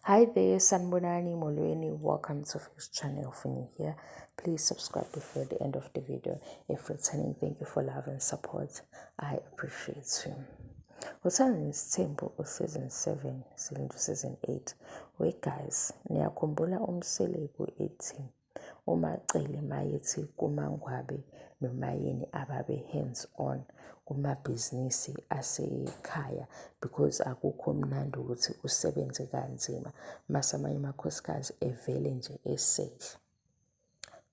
Hi there, Sanbonani Molweni. Welcome to Fish Channel. If you're here, please subscribe before the end of the video. If returning, thank you for love and support. I appreciate you. Uthando Nesithembu u-season 7 silinde u-season 8. We guys, niyakhumbula uMseleku ethi uMaCele mayethi kuMaNgwabe noMaYeni ababe hands on kumabhizinisi asekhaya because akukho mnandi ukuthi usebenze kanzima mase amanye amakhosikazi evele nje esedla.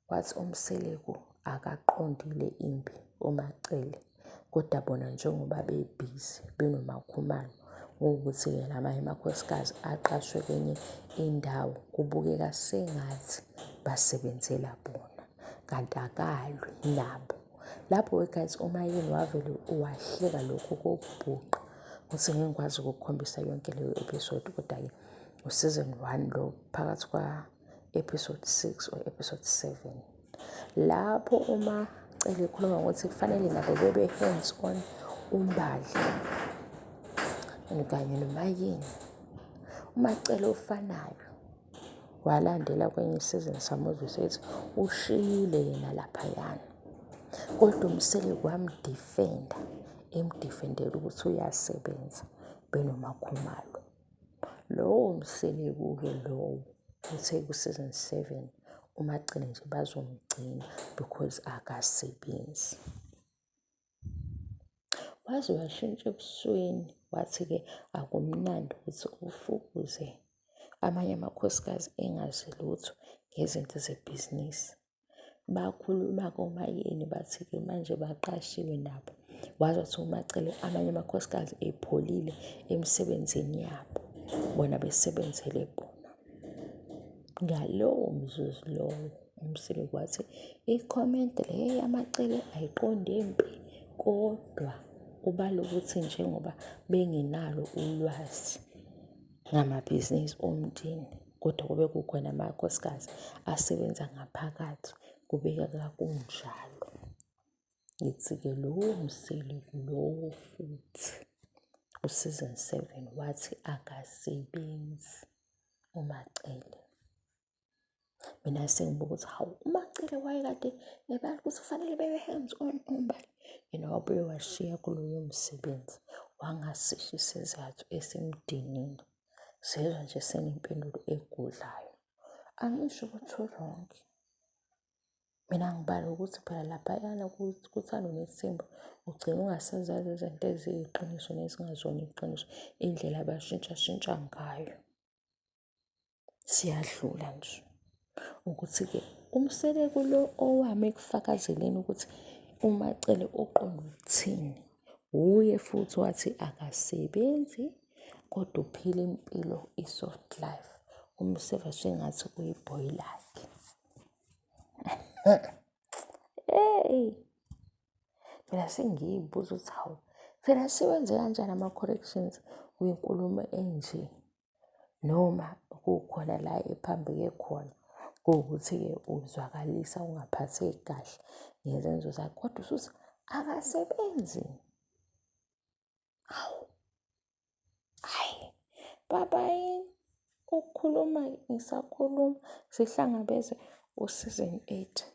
Wathi uMseleku akaqondile impi uMaCele kodwa bona njengoba bebhizi benoMaKhumalo ngokuthi-ke lamanye amakhosikazi aqashwe kwenye indawo kubukeka sengathi basebenzela bona kanti akalwi nabo. Lapho-ke guys uMayeni wavele wahleka lokhu kokubhuqa ukuthi ngeke ngikwazi ukukukhombisa yonke leyo episode kodwa-ke u-season 1 lo phakathi kwa-episode 6 or episode 7 lapho uma Cele ekhuluma ngokuthi kufanele nabo bebe hands on uMbali kanye noMayeni. UMaCele ofanayo walandela kwenye isizini samuzwa esethi ushiyile yena laphayana. Kodwa uMseleku wamdifenda, emdifendela ukuthi uyasebenza benoMaKhumalo. Lowo Mseleku-ke lowo uthe ku-season 7 uMaCele nje bazomgcina because akasebenzi. Waze washintsha ebusweni wathi-ke akumnandi ukuthi ufukuze amanye amakhosikazi engazi lutho ngezinto zebhizinisi. Bakhuluma koMayeni bathi-ke manje baqashiwe nabo. Waze wathi uMaCele amanye amakhosikazi epholile emisebenzini yabo, bona besebenzele bona. Ngalowo mzuzu lowo uMseleku wathi i-comment le yaMaCele ayiqonde mpi kodwa ubala ukuthi njengoba bengenalo ulwazi ngamabhizinisi omndeni kodwa kube kukhona amakhosikazi asebenza ngaphakathi kubekeka kunjalo. Ngithi-ke lowo Mseleku lowo futhi u-season 7 wathi akasebenzi uMaCele. Mina sengibuka ukuthi hawu uMaCele wayekade ebala ukuthi kufanele bebe hands on uMbali. Yena wabuye washiya kuloyo msebenzi wangasisho isizathu esimdinile. Sezwa nje senempendulo egudlayo. Angisho ukuthi u-wrong. Mina ngibala ukuthi phela laphayana kuThando Nesithembu ugcina ungasazazi izinto eziyiqiniso nezingazona iqiniso, indlela abashintshashintsha ngayo. Siyadlula nje ukuthi-ke uMseleku lo owami ekufakazeleni ukuthi uMaCele uqonde ukuthini, wuye futhi wathi akasebenzi kodwa uphila impilo i-soft life. Umseva sengathi uyibhoyi lakhe. Hey! Mina sengiyibuza ukuthi hawu, phela siwenze kanjani ama-corrections kwinkulumo enje? Noma kukhona la ephambeke khona kuwukuthi-ke uzwakalisa ungaphatheki kahle ngezenzo zakhe kodwa usuthi akasebenzi. Hawu, hhayi baba ukukhuluma ngisakhuluma sihlangabeze u-season 8.